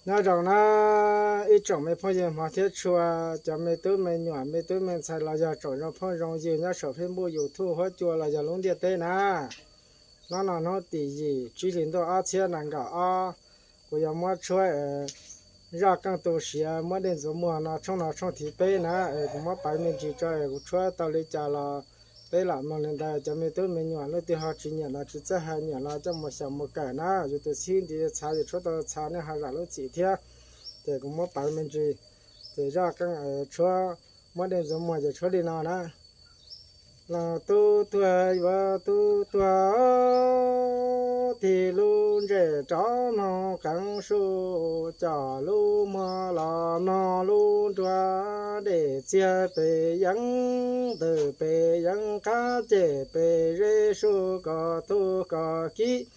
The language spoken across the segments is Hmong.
Nyob zoo na ib tsoom me phooj ywg hmov thiab tshua, cov me tub me nyuam, me tub me ntxhais los yog tsoom zoo phooj zoo ywg nyob saum Facebook, YouTube, huab cua los yog lub ntiaj teb na. Hnub no hnub tim yim tsib hlis ntuj ob txhiab nees nkaum ob, kuv yuav muab tshuab zaj keej tu siav muab dej ntxuav muag no tshooj no tshooj thib peb na es kuv muab piav me ntsis tso es kuv tshuab tau li cas los peb lam mloog li ntawd. Cov me tub me nyuam leej twg ho tsis nyiam los tsis txawj hais, nyiam los coj mus xyaum mus kawm na. Yus tus txhib nti txhav yus tshuab tau txhav nej ho zam lub txim thiab. Ces kuv muab piav me ntsis. Ces zaj keej tshuab muab dej ntxuav muag ces tshuab li no na. Leej tub tuag yuav tub tuag, tig lub ntsej rov mloog qeev suj, coj lub muag los mloog lub nruas, dej txiag pes yeeb, ntws pes yeeb qab, ceg pes zeb, suj koj tub koj kiv,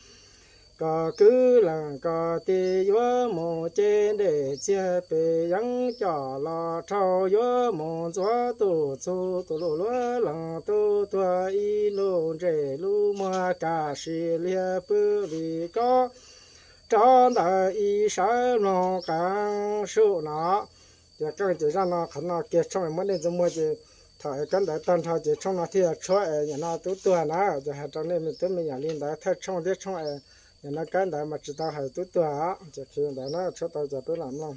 koj kwv leej koj tij yuav mus ces, dej txiag pes yeeb coj los rhau, yuav mus ntxuav tuj txug tus luj luav. Leej tub tuag ib lub ntsej lub muag, kaj siab liag pw li kob, rov ntawd ib sawv mloog qeev suj no. Ces keej ces zaj no qhov no kiag tshooj muab dej ntxuav muag ces thaum es kab ntawv tag nrho ces tshooj no thiaj yog tshuab es nim no tub tuag na. Ces hais rau nej me tub me nyuam li ntawd, thawj tshooj thiab tshooj es nim no kab ntawv mas tsis tau hais tub tuag. Ces qhia ntawd na, tshuab tau ces peb lam mloog.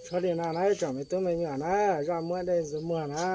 Tshuab li no na ib tsoom me tub me nyuam na, zaj muab dej ntxuav muag na.